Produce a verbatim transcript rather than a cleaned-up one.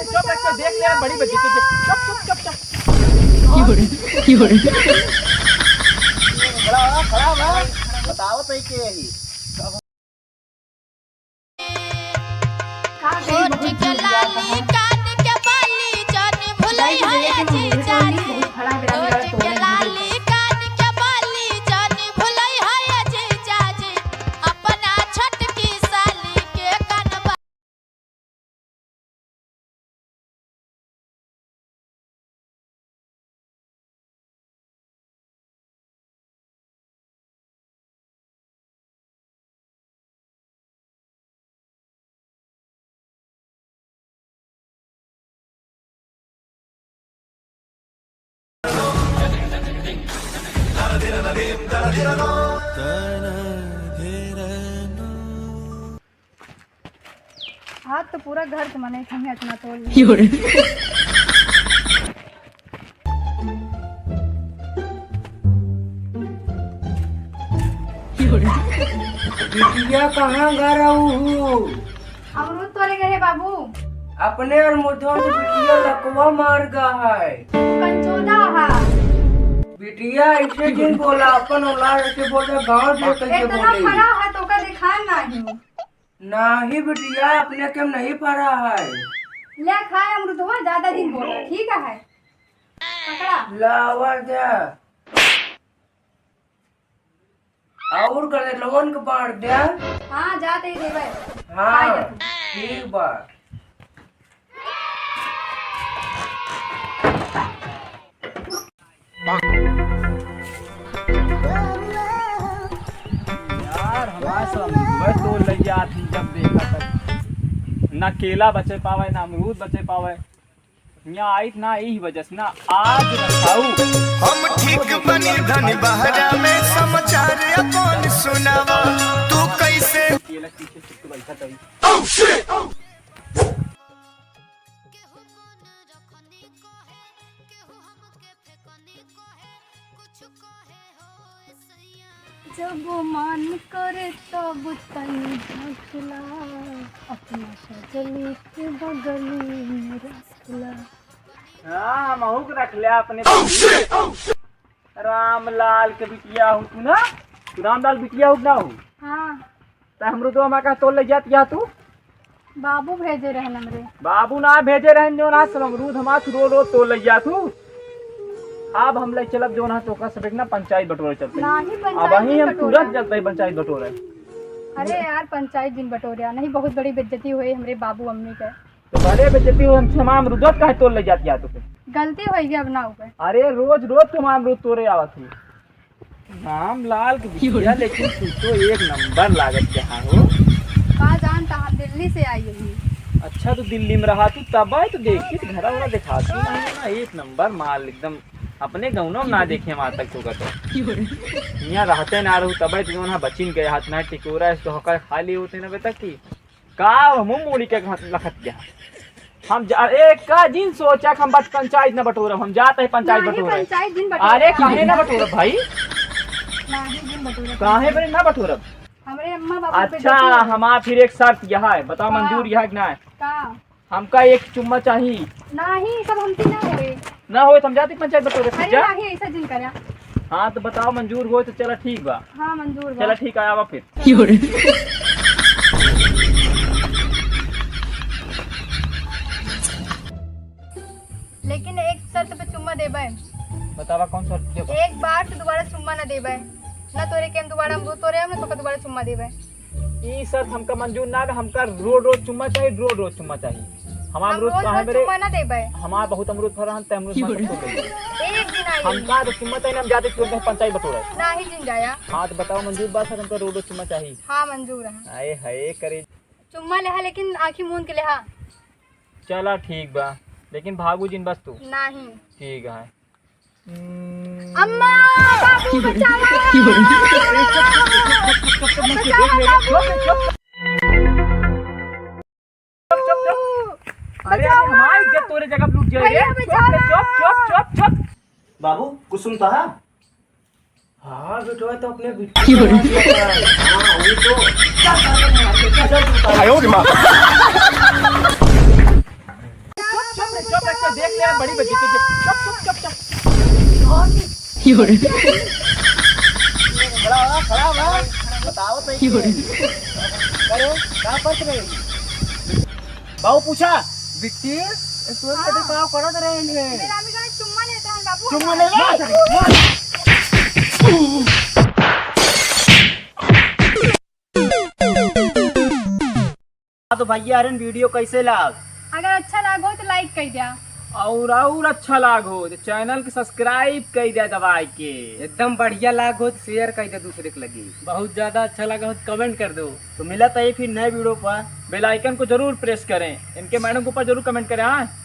चुप, एक तो देख ले, बड़ी बेइज्जती। चुप, चुप, चुप, चुप। की हो रे? की हो रे? खड़ा हो, खड़ा हो। बताओ तो, के ही। होठ के लाली, कान के बाली, जानी भुलई है जीजा जी। होठ के लाली, कान के बाली, जानी भुलई है जीजा जी। अपना छोटकी साली के कनवा आज तो पूरा घर के मने संगे अचना तोड़ ले। बिटिया कहाँ गा रहू? अमरूद तोड़े गए बाबू। अपने और मुठवा से बिटिया लकवा मार गा है। कंचोदा है। बिटिया ऐसे जिन बोला, अपन औलाद ऐसे बोला, गाँव देख कैसे इतना बोले। फरा है तो का दिखा नहीं। नाही बिटिया, अपने के नहीं फरा है। ले खाए अमरुदवा, ज्यादा दिन बोला, ठीक है? पकड़ा। लावा जा। और कर दे, लोगन के बांट दे। हाँ, जाते ही देवे। हाँ, खाए दे तू। ठीक बा। यार, हमार सब अमरूदवे तोड़ लइ जात ही, जब देखा तब। ना केला बचे पावे, ना अमरूद बचे पावे। यहाँ आइत ना, यही वजह से ना, आज न खाऊ। हम ठीक बनी धनी बहरा में, समाचार अपन सुनावा। तू कैसे केला पीछे छुप के बैठा तभी। केहू मन रखनी कहे, केहू हमके फेंकनी कहे, कुछ कहे हो ए सैया। जब मन करे तब तनी झाँकला, अपना सजनी के बगली में रखला। हाँ, हम अहू के रख ले अपने। रामलाल के बिटिया हो तू ना? तू रामलाल बिटिया हो ना हो? हाँ। त अमरूदवा हमार का तोड़ लइ जात या तू? बाबू भेजे रहन हमरे। बाबू ना भेजे रहन, जो ना सब अमरूद हमार तू रोज रोज तोड़ लइ जात तू। अब हम लइ चलब जो ना तो ओकर सब एक ना पंचायत बटोरे चलते। नाही, अब पंचायत वहीं नहीं हम बटोरा। तुरंत चलते हैं पंचायत बटोरे। अरे यार, पंचायत जिन बटोरे, नहीं बहुत बड़ी बेइज्जती हुई हमरे बाबू अम्मी के। तो भले बेइज्जती हो, हम हमार अमरूदवा काहे तोड़ लइ जात या तू? गलती होइ गई, अब ना हो। अरे रोज रोज तू हमार अमरूद तोड़े आवत ही। रामलाल के बिटिया, लेकिन तू तो एक नंबर लागत के हा हो। का जानता, हम दिल्ली से आई ही। अच्छा, तू दिल्ली में रहा तू, तब आए तो देखी तो घरा वरा देखा तू, ना, ना, एक नंबर माल एकदम। अपने गौनों में ना देखे हम आज तक तो का तो। यहाँ रहते ना रहू, तब आए तो जो ना बचिन गए हाथ ना टिकोरा, इस तो हका खाली होते ना बेटा की। का हमहू मूड़ी के घात लखत गया। हम जा, ए, का जिन सोचा कि हम बस पंचायत न बटोरब, हम जात है पंचायत नाही, बटोरब। पंचायत जिन बटोरब। अरे, काहे न बटोरब भाई? नाही, जिन बटोरब। काहे बरे न बटोरब? हमरे अम्मा बाबू के अच्छा, बेटी है। हमार फिर एक शर्त यह है, बताओ का? मंजूर यह है कि ना? का? हमका एक चुम्मा चाही। नाही, सब हमसे ना होए। ना होए तो हम जाती पंचायत बटोरे, अरे जा। नाही, ऐसा जिन करा। हाँ, तो बताओ, मंजूर होए तो चला, ठीक बा। हाँ, मंजूर बा। चला, ठीक है, आवा फिर। लेकिन एक शर्त पे चुम्मा देबे। बतावा, कौन शर्त देबे? एक बार से दोबारा चुम्मा ना देबे, ना तोरे के हम दोबारा, हम तोरे हम ना तोका दोबारा चुम्मा देबे। ई शर्त हमका मंजूर ना बा, हमका रोज रोज चुम्मा चाही, रोज रोज चुम्मा चाही। हमार हम अमरूद रोज काहे रोज मेरे चुम्मा ना देबे। हमार बहुत अमरूद फरा हन, ते अमरूद मत तोड़ ले। एक दिन आई। हमका तो चुम्मा चाही ना, हम जाते तुरंत पंचायत बटोरे। नाही जिन जाया। हाँ, तो बताओ, मंजूर बा शर्त, हमका रोज रोज चुम्मा चाही। हाँ, मंजूर है। आए हाय करे। चुम्मा लेहा, लेकिन आँखी मूंद के लेहा। चला ठीक बा, लेकिन भागू जिन बस तू। नाही। ठीक है। अम्मा, बाबू, बचावा! बचावा, बाबू! चुप, चुप, चुप। अरे, बचावा! हमारी इज्जत तोरे जगह लूट जाए रे। भैया, बचावा! चुप, चुप, चुप, चुप। बाबू, कुछ सुनता है? हाँ, बेटवा तो अपने बिट्टी की हो रही है। हाँ, वही तो। चल, चल, चल, चल, चल, चल, चल। आयो रे माँ। देख ले, बड़ी बेइज्जती। चुप, चुप, चुप, चुप। खड़ा हो, खड़ा हो। बताओ तो। अरे, का करत रहे? बाबू पूछा। बिट्टी, ए, तोर कते का करत रहे हैं? मेरा भी गाना चुम्मा लेते हैं बाबू। चुम्मा लेबे? हाँ तो भैया, अरे video कैसे लाग? अगर अच्छा लागो तो like कर दिया। और, और अच्छा लागो तो channel के subscribe कर दिया दबाए के। एकदम बढ़िया लागो तो share कर दिया दूसरे के लगी। बहुत ज्यादा अच्छा लगा हो तो comment कर दो। तो मिलत ही फिर नए video पर। Bell icon को जरूर press करें, इनके madam के ऊपर जरूर comment करें। हाँ।